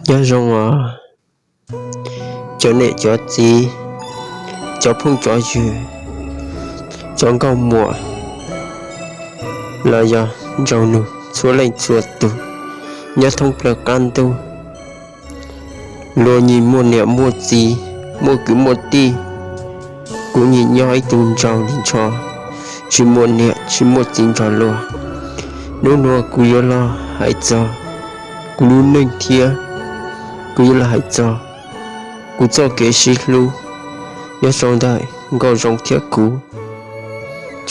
Nyob zoo os, cov niam cov txiv, cov phooj cov ywg, cov nkauj muam, los yog nraug nug txhua leej txhua tus nyob thoob plaws qab ntuj. Luag nyias muaj niam muaj txiv, muaj kwv muaj tij, kuv nyias nyob ib tug nraug li nrho, tsis muaj niam tsis muaj txiv nrog luag. Hnub no kuv yuav los hais txog kuv lub neej thiab kuv yuav los hais txog kuv txoj kev sib hlub nyob rau ntawm Nkauj Zoo thiab kuv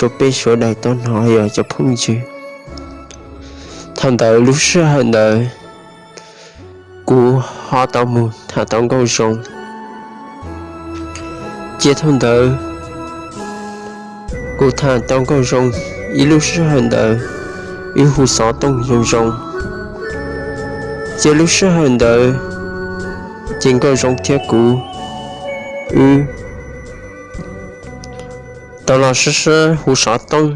rau peb sawv daws tau hnov, yog cov phooj ywg. Thaum ntawd lub sij hawm ntawd kuv ho tau mus tham tau Nkauj Zoo. Ces thaum ntawd kuv tham tau Nkauj Zoo ib lub sij hawm ntawd, wb hu xov tooj zoo zoo. Ces lub sij hawm ntawd ces Nkauj Zoo thiab kuv, wb tau los sib sib hu xov tooj.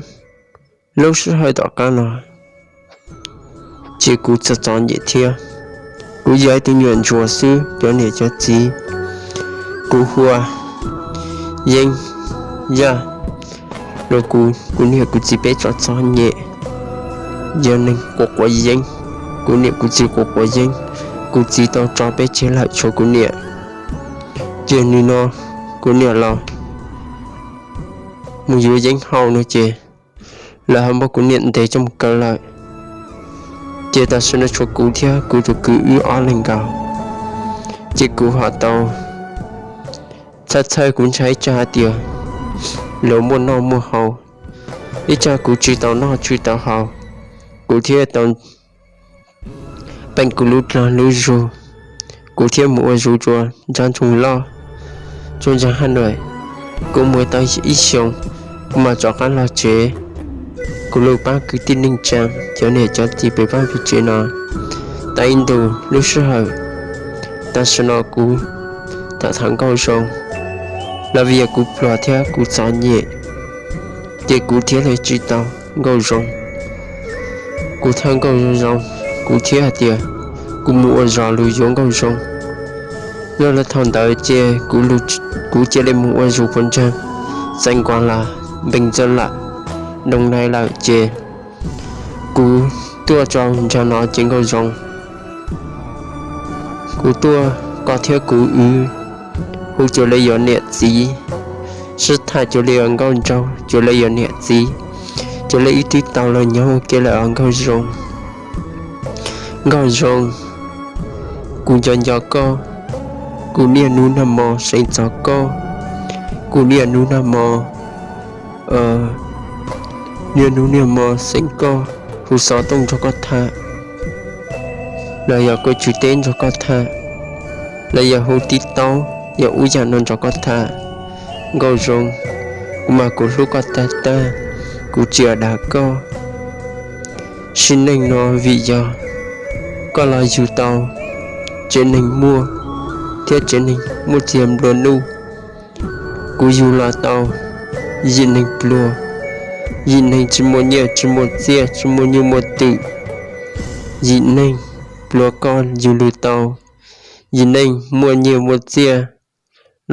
Lub sij hawm tom qab no ces kuv txom txom nyem thiab. Kuv yog ib tug nyuam ntsuag xwb, cov niam cov txiv, kuv hu ua Yeeb, Yaj, los kuv, kuv niam kuv txiv peb txom txom nyem, yog neeg quav quav yeeb. Kuv niam kuv txiv quav quav yeeb, kuv txiv tau tso peb tseg lawm tshuav kuv niam. Ces nim no kuv niam los mus yuav yeeb haus no ces lawv ho muab kuv niam ntes coj mus kaw lawm. Ces tam sim no tshuav kuv thiab kuv tus kwv wb ob leeg nkaus. Ces kuv ho tau txhawj txhawj, kuv ntshai ib tsam hais tias luag muaj noj muaj haus, ib tsam kuv tsis tau noj tsis tau haus, kuv thiaj tau peem kuv lub dlag lub zug, kuv thiaj mus ua zug rua nraag ntsoog loj, rua nraag haj nuam. Kuv mus tau ib xyoos, kuv mam rov qab los tsev. Kuv lug paab kwv tij neej tsaa, cov niam cov txiv pem vaaj pem tsev no tau ib ntus lub sij hawm. Tam sim no kuv tham tham Nkauj Zoo los vim yog kuv pluag thiab kuv txom nyem, ces kuv thiaj li tsis tau Nkauj Zoo. Kuv tham Nkauj Zoo, kuv thiaj hais tias kuv mus ua zog lug yuav Nkauj Zoo. Los lawm thaum ntawd ces kuv cia li mus ua zug puas ntsaag, Xeev Kuas lawm, Npeev Txwj lawm, Doom Nai lawm ces kuv tuaj rau nraag no ces Nkauj Zoo, kuv tuaj, koj thiab kuv wb hu cuag li yog niam txiv, sib tham cuag li yog nkauj nraug, cuag li yog niam txiv, cuag li wb twb tau los nyob ua ke lawm os Nkauj Zoo. Nkauj Zoo, kuv nco nco koj, kuv niaj hnub nag hmo seev txog koj, kuv niaj hnub nag hmo, niaj hnub niaj hmo seev koj, hu xov tooj nrog koj tham, los yog koj tswv teb nrog koj tham, los yog hu tib taub yog ub yam no nrog koj tham. Nkauj Zoo, kuv mas kuv hlub koj tag tag, kuv tsis dag koj. Sim neej no vim yog koj los yug tau tsev neeg muaj thiab tsev neeg muaj txiag nplua nuj. Kuv yug los tau yim neeg pluag, yim neeg tsis muaj nyiaj tsis muaj txiaj, tsis muaj nyuj muaj twm. Yim neeg pluag koj yug lug tau yim neeg muaj nyiaj muaj txiaj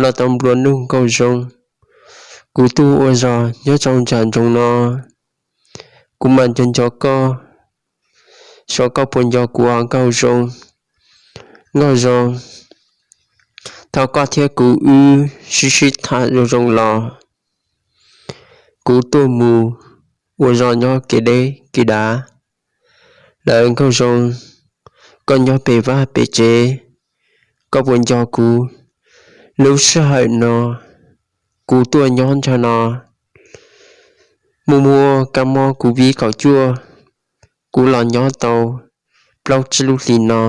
los tau nplua nuj Nkauj Zoo. Kuv tuaj ua zog nyob rau nram nroog no, kuv mas nco nco koj, xyov koj puas nco kuv os Nkauj Zoo. Nkauj Zoo, thov koj thiab kuv wb sib sib tham zoo zoo los, kuv tuaj mus ua zog nyob kev deb kev dav lawm Nkauj Zoo. Koj nyob pem vaj pem tsev, koj puas nco kuv? Lub sij hawm no kuv tuaj nyob nraag no, muaj muaj kab mob Covid kaum cuaj, kuv los nyob tau plaub tsib lub hlis no,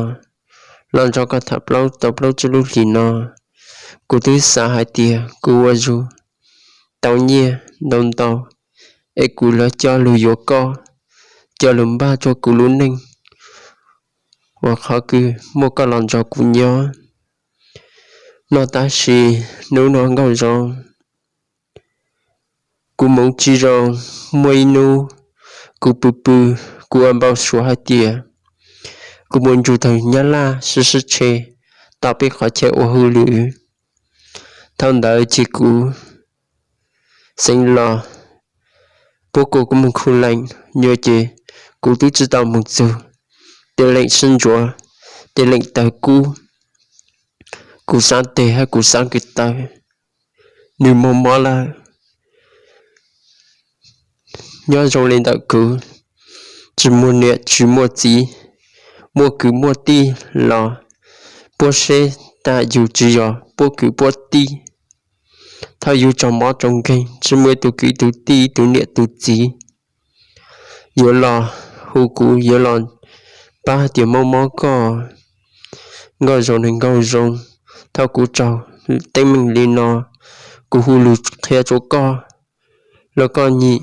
los nrog koj tham plaub tau plaub tsib lub hlis no, kuv twb xav hais tias kuv ua zug tau nyiaj ntau ntau, es kuv yuav coj lug yuav koj, coj lug npaj rua kuv lub neej, ua qhov kws muaj koj los nrog kuv nyob no. Tab sis hnub no Nkauj Zoo, kuv moov tsis zoo. Muaj ib hnub kuv pw pw, kuv ua npau suav hais tias Kuv mus nrug tau Nyab Laj sib sib tshe tom peb qhov chaw ua hauj lwm. Thaum ntawd ces kuv xeev los puab kuas kuv moog khu leej, yog ces kuv twb tsi tau moog txug. Tej leej sib ntsuav, tej leej tawg kub, kuv xaav teg hab kuv xaav kws tawg, nwg moog mob lawm. Nyob zoo le ntawm kuv, tsi muaj niam tsi muaj txiv, muaj kwv muaj tij los puab seb tas yug tsi yog puab kwv puab tij. Thaum yug raug mob raug nkeeg tsi muaj ib tug kwv ib tug tij ib tug niam tug txiv yuav los hu kuv, yuav los pab hais tias mob mob koj. Nkauj Zoo, Nkauj Zoo, thaum kuv raug teeb meem li no, kuv hu lug qhia rua koj, los koj nyim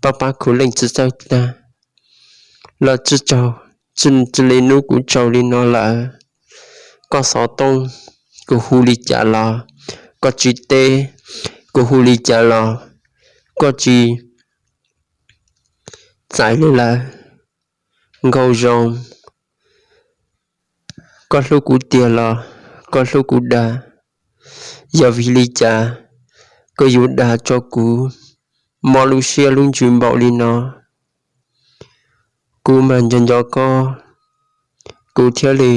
pab pab kuv leej tsi txawj tag, los tsi raug, tsi le nub kuv raug li no lawm. Koj xov tooj, kuv hu li cas los koj tsi teb, kuv hu li cas los koj tsi txais li lawm. Nkauj Zoo, koj hlub kuv tiag los koj hlub kuv dag? Yog vim li cas koj yuav dag rua kuv mob lub siab lub ntsws npaum li no? Kuv mas nco nco koj, kuv thiaj li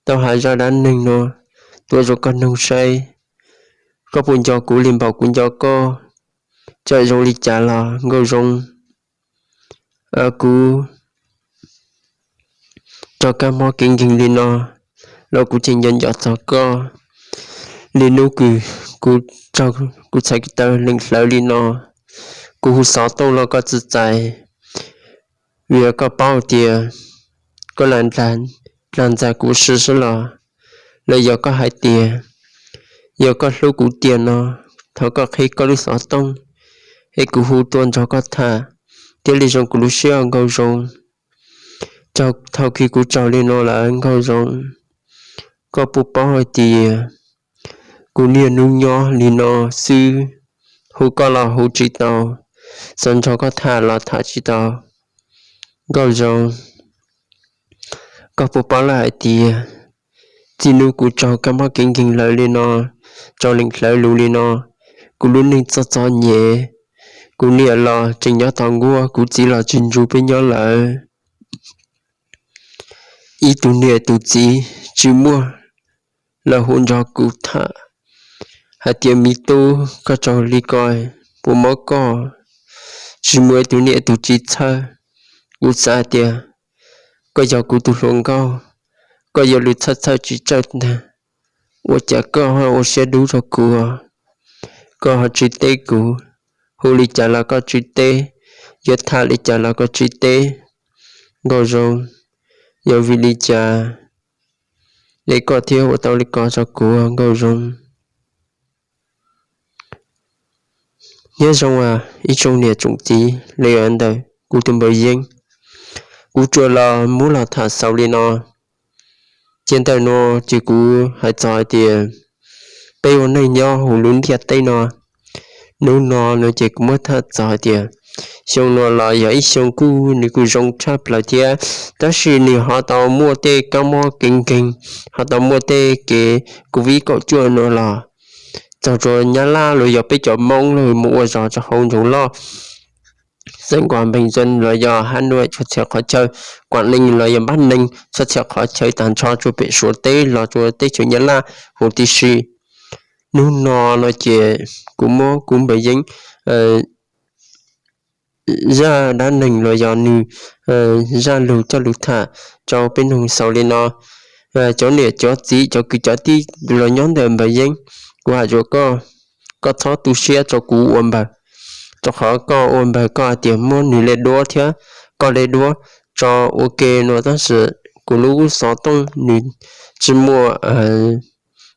tau has zaj dab neeg no tuaj rua koj noog saib, koj puas nco kuv li npaum kuv nco koj? Txawm zoo li cas los Nkauj Zoo, kuv raug kab mob kev nkeeg li no los kuv tseem nco nco txog koj. Le nub kws kuv, kuv txhais taw leem hlawv li no, kuv hu xov tooj los koj tsi txais, vim koj paub tias koj lam dlag ntxag kuv si sib los, los yog koj hais tias yog koj hlub kuv tiag no, thov koj qhib koj lub xov tooj es kuv hu tuaj nrog koj tham thiaj li zoo kuv lub siab Nkauj Zoo. Thaum kws kuv raug li no lawm Nkauj Zoo, koj puas paub hais tias kuv niaj hnub nyob li no xwb, hu koj los hu tsis tau, xav nrog koj tham los tham tsis tau. Nkauj Zoo, koj puas paub lawm hais tias txij nub kuv raug kab mob kev nkeeg lawm li no, raug leem hlawv lug li no, kuv lub neej txom txom nyem, kuv niam los tseem nyob tom nkuaj, kuv txiv los tsis nrug peb nyob lawm. Ib tug niam tus txiv tsis muaj los hu nrog kuv tham hais tias me tub koj raug li ko puas mob koj, tsis muaj ib tug niam tus txiv txhawj. Kuv xav hais tias koj yog kuv tus hluas nkauj, koj yog lub txhawj txhawj tsis txawj ntag, ua cas koj ho ua siab dub rau kuv, koj ho tsis teb kuv, hu li cas los koj tsis teb, yuav tham li cas los koj tsis teb. Nkauj Zoo, yog vim li cas es koj thiaj ua tau li ko rau kuv Nkauj Zoo? Nyob zoo ib tsoom niam tsoom txiv los yog ntawm kuv tus npawg Yeeb, kuv tsuas los muab los tham xaus li no. Ces ntawm no ces kuv hais txog hais tias peb ua neej nyob hauv lub ntiaj teb no, hnub no no ces kuv muab tham txog hais tias xyoo no los yog ib xyoo kuj nws kuj zoo tshaj plaws thiab, tab sis nws ho tau muaj tej kab mob kev nkeeg, ho tau muaj tej kev COVID kaum cuaj no los txog rau Nyab Laj los yog peb cov Moob los mus ua zog rau hauv nroog loj, xeev Kuam Npeej Zeej los yog Hab Nuam txhua txhia qhov chaw, Kuam Neeg los yog Npab Neeg txhua txhia qhov chaw tag nrho rau pem Suav teb los rau teb chaws Nyab Laj huv tib si. Hnub no no ces kuv muab kuv npawg Yeeb zaj dab neeg los yog nws zaj lug coj lug tham rau peb noog xaus li no. Cov niam cov txiv cov kwv cov tij los nyob ntawm npawg Yeeb, kuv hais rau koj, koj txhob tu siab rau kuv ua npawg, rau qhov koj ua npawg koj hais tias muab nws le duab thiab koj le duab tso ua ke no tab sis kuv lub xov tooj nws tsis muaj,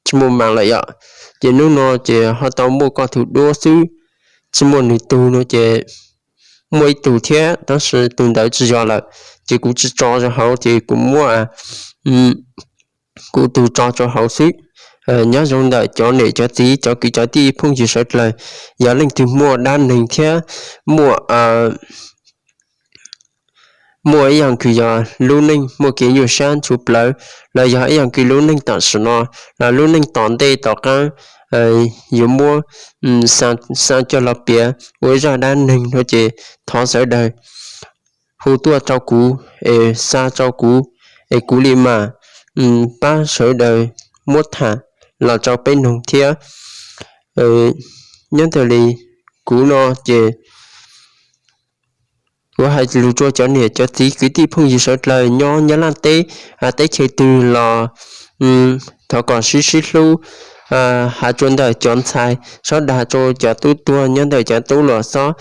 tsis muaj mas lawm yom. Ces hnub no ces ho tau muaj koj tug duab xwb, tsis muaj nws tug no ces muaj ib tug thiab tab sis tus ntawd tsis yog lawm, ces kuv tsis tso rau hauv ces kuv muab kuv tug tso rau hauv xwb. Nyob zoo ntawm cov niam cov txiv cov kwv cov tij phooj ywg sawv dlawg, yog leej twg muaj dab neeg thiab muaj muaj ib yam kws yog lub neej muaj kev nyuaj sab ntxhuv plawv, los yog ib yam kws lub neej tam sim no, los lub neej tom ntej tom qaab yuav muab xa coj los piav ua ib zaj dab neeg no ces thov sawv daws hu tuaj rau kuv es xa rau kuv es kuv li mam pab sawv daws muab tham los rau peb noog thiab. Nyob ntawm li kuv no ces kuv hais lus rua cov niam cov txiv kwv tij phooj ywg sawv dlawg nyob Nyab Laj teb, teb chaws twg los thov kom sib sib hlub, has rua ntawm cov ntxhais sawv daws, has rua cov tub tuag nyob ntawm cov tub los xob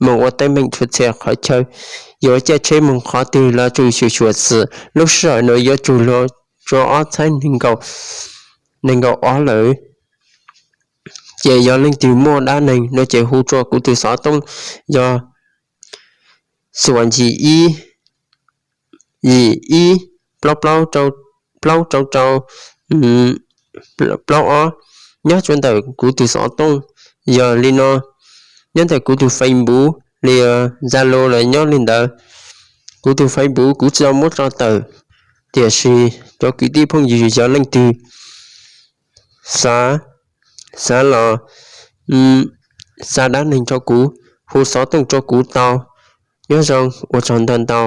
moog ua teeb meem txhua txhia qhov chaw, yuav caij tsheb moog qhov twg los tsum xyuam xim, lub sij hawm no yuav tsum luag rua ob txhiab neeg nkaum ob lawm. Ces yog leej twg muaj dab neeg no ces hu rua kuv tug xov tooj yog xuam yim ib, yim ib, plaub plaub rau rau, plaub ob, nyob rua ntawm kuv tug xov tooj. Yog li no, nyob ntawm kuv tug Facebook li Zalo los nyob li ntawd. Kuv tug Facebook kuv tsi tau muab tso tawm, tiam sis cov kwv tij phooj ywg yog leej twg xav, xav los xa dab neeg rau kuv, hu xov tooj rau kuv tau. Nyob zoo, ua tsaug ntau ntau.